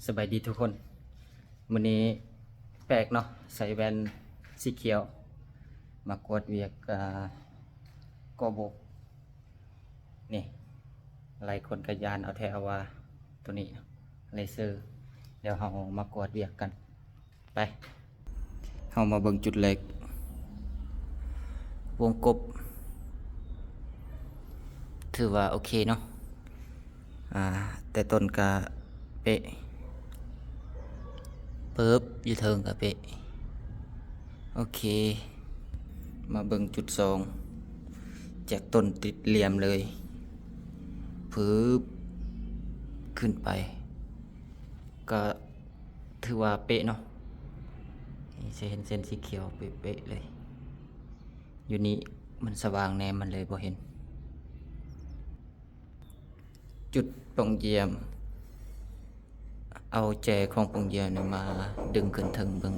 ສະບາຍດີທຸກຄົນ, ມື້ນີ້ແປກເນາະ, ໃສ່ແວ່ນສີຂຽວ ມາກວດວຽກ ອ່າ ກໍບົກ. ນີ້ ຫຼາຍຄົນກໍຢ້ານເອົາແທ້ເອົາວ່າ ໂຕນີ້ເນາະ ເລເຊີ. ດຽວເຮົາມາກວດວຽກກັນ. ໄປ ເຮົາມາເບິ່ງຈຸດແລກ. ວົງກົບ ຖືວ່າໂອເຄເນາະ, ອ່າ ແຕ່ຕົ້ນກະເປະປຶບ, ຢູ່ເທິງກະເປະ. ໂອເຄ ມາເບິ່ງຈຸດສອງ ຈາກຕົ້ນຕິດຫຼ່ຽມເລີຍ ປຶບ ຂຶ້ນໄປ ກະຖືວ່າເປະເນາະ. ນີ້ຈະເຫັນເສັ້ນສີຂຽວເປະໆເລີຍ. ຢູ່ນີ້ມັນສະຫວ່າງແດ່ ມັນເລີຍບໍ່ເຫັນ. ຈຸດປ່ອງຢ້ຽມ ເອົາແຈຂອງປ່ອງຢ້ຽມນີ້ມາດຶງຂຶ້ນເທິງເບິ່ງ.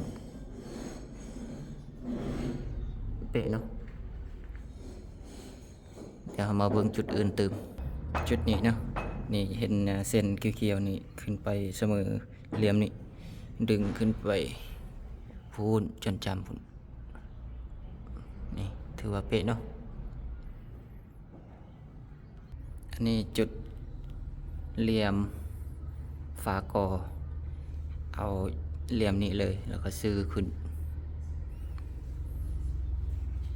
ເປະເນາະ. ດຽວເຮົາມາເບິ່ງຈຸດອື່ນຕື່ມ. ຈຸດນີ້ເນາະ, ນີ້ເຫັນເສັ້ນຂຽວໆນີ້ຂຶ້ນໄປສະເໝີຫຼ່ຽມນີ້, ດຶງຂຶ້ນໄປພຸ້ນ ຈົນຈຳພຸ້ນ. ນີ້ຖືວ່າເປະເນາະ. ອັນນີ້ຈຸດຫຼ່ຽມຝາກໍ, ເອົາຫຼ່ຽມນີ້ເລີຍ ແລ້ວກໍຊື່ຂຶ້ນ